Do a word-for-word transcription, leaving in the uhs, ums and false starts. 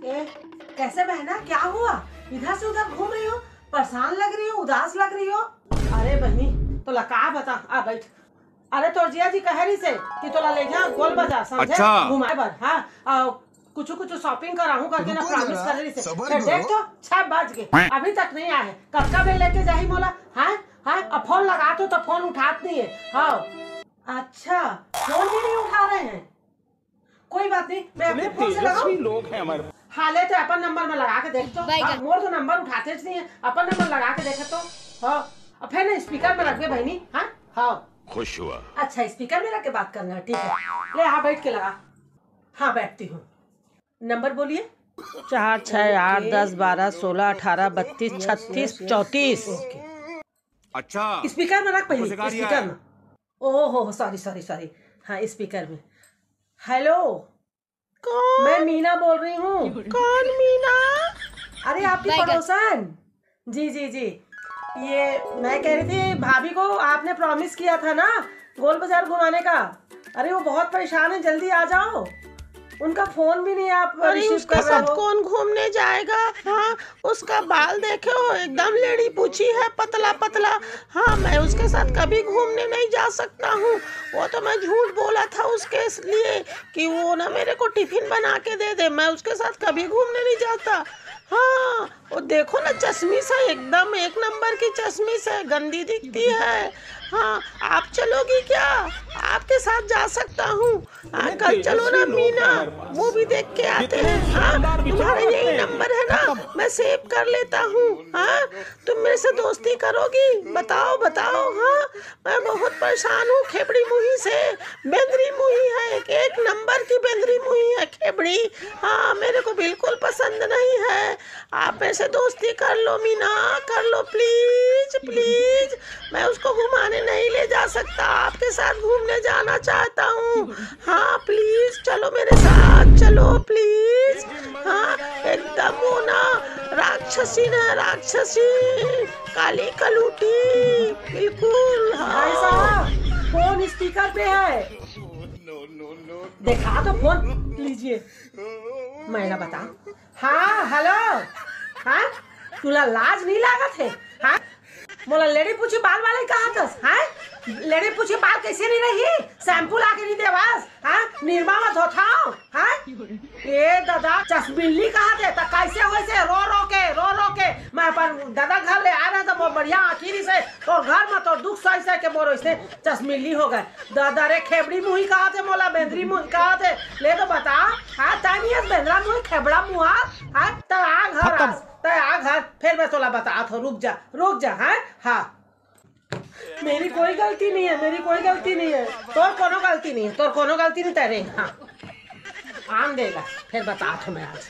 ए, कैसे बहना, क्या हुआ? इधर से उधर घूम रही हो, परेशान लग रही हो, उदास लग रही हो। अरे बहनी, तोला का बता, आ बैठ। अरे तोर जिया जी कहे रहिसे कि तोला ले जा गोल बाजार, समझे? अच्छा। घुमाए बर, हाँ। आ, कुछ कुछ shopping कराहूँ करके ना promise करे रहिसे। फिर देख तो, छह बज गे, अभी तक नहीं आए हे। कतका बेर लेके जाही मोला? हाँ, हाँ, अब फोन लगात हों तो फोन उठात नहीं हे। हाँ, अच्छा, फोन भी नहीं उठा रहे हैं। कोई बात नहीं, मैं अपने फोन से लगाऊं? लोग हैं हमारे। हाँ, ले तो अपन नंबर में लगा के देख तो। हाँ, मोर तो नंबर उठाते ज नहीं है, अपन नंबर लगा के देख तो। हाँ, अब फिर ना स्पीकर में रख दे बहनी। हाँ, हाँ। खुश हुआ। अच्छा, स्पीकर में रख के बात करना है, ठीक है। ले, हाँ, बैठ के लगा। हाँ, बैठती हूँ। नंबर बोलिए। चार, छः, आठ, दस, बारह, सोलह, अठारह, बत्तीस, छत्तीस, चौंतीस। अच्छा। स्पीकर में रख पहले, स्पीकर में। ओहो, सॉरी, सॉरी, सॉरी। हाँ, स्पीकर में। हेलो। कौन? मैं मीना बोल रही हूँ। कौन मीना? अरे, आपकी पड़ोसन। जी, जी, जी। ये मैं कह रही थी, भाभी को आपने प्रॉमिस किया था ना गोल बाजार घुमाने का। अरे, वो बहुत परेशान है, जल्दी आ जाओ। उनका फोन भी नहीं आप अरे, रिसीव उसके कर रहे साथ हो। कौन घूमने जाएगा? हाँ, उसका बाल देखे हो, एकदम लेड़ी पूछी है, पतला पतला। हाँ, मैं उसके साथ कभी घूमने नहीं जा सकता हूँ। वो तो मैं झूठ बोला था उसके लिए कि वो ना मेरे को टिफिन बना के दे दे, मैं उसके साथ कभी घूमने नहीं जाता। हाँ, वो देखो ना, चश्मिश है, एकदम एक नंबर की चश्मिश है, गंदी दिखती है। हाँ, आप चलोगी क्या? आपके साथ जा सकता हूँ। हाँ, कल चलो ना मीना, वो भी देख के आते हैं। हाँ, तुम्हारा यही नंबर है ना, मैं सेव कर लेता हूँ। हाँ, तुम मेरे से दोस्ती करोगी? बताओ, बताओ। हाँ, मैं बहुत परेशान हूँ खेबड़ी मुही से। बेंदरी मुही है, एक, एक नंबर की बेंदरी मुही है खेबड़ी। हाँ, मेरे को बिल्कुल पसंद नहीं है। आप मेरे से दोस्ती कर लो मीना, कर लो, प्लीज, प्लीज। मैं उसको घुमाने नहीं ले जा सकता, आपके साथ घूमने जाना चाहता हूँ। हाँ, प्लीज चलो मेरे साथ, चलो प्लीज। हाँ, एकदम वो ना राक्षसी ना, राक्षसी, काली कलूटी, बिल्कुल। हाँ। भाई साहब, फोन स्पीकर पे है। देखा तो फोन, लीजिए। मैं ना बता। हाँ, हेलो। हाँ, तुला लाज नहीं लागत है? हाँ, मोला लेड़ी पूछी बाल वाले कहा थस? हाँ, लेड़ी पूछी बाल कैसे नहीं रही? शैम्पू ला के नहीं देवास? हाँ, निरमा मत धोथाओ। हाँ, ए दादा, चश्मिल्ली कहा थे? त कैसे होइसे? रो रो के, रो रो के। मैं अपन दादा घर ले आ रहा था, वो बढ़िया आखिरी से, तोर घर में तोर दुख सही सही के मोर इसने चश्मिल्ली हो गए। दादा रे, खेबड़ी मुही कहा थे मोला, बेंदरी मुही कहा थे? ले तो बता। हाँ, तैं नहीं हस बेंदरा मुही, खेबड़ा मुहा। हाँ, तैं आ घर, आ, तैं आ घर, फिर मैं तोला बतात हों, रुक जा, रुक जा। हाँ, हाँ। मेरी कोई गलती नहीं है, मेरी कोई गलती नहीं है। तोर कोनो गलती नहीं है, तोर कोनो गलती नहीं, तेरे। हाँ, आन देगा, फिर बतात हों मैं आज।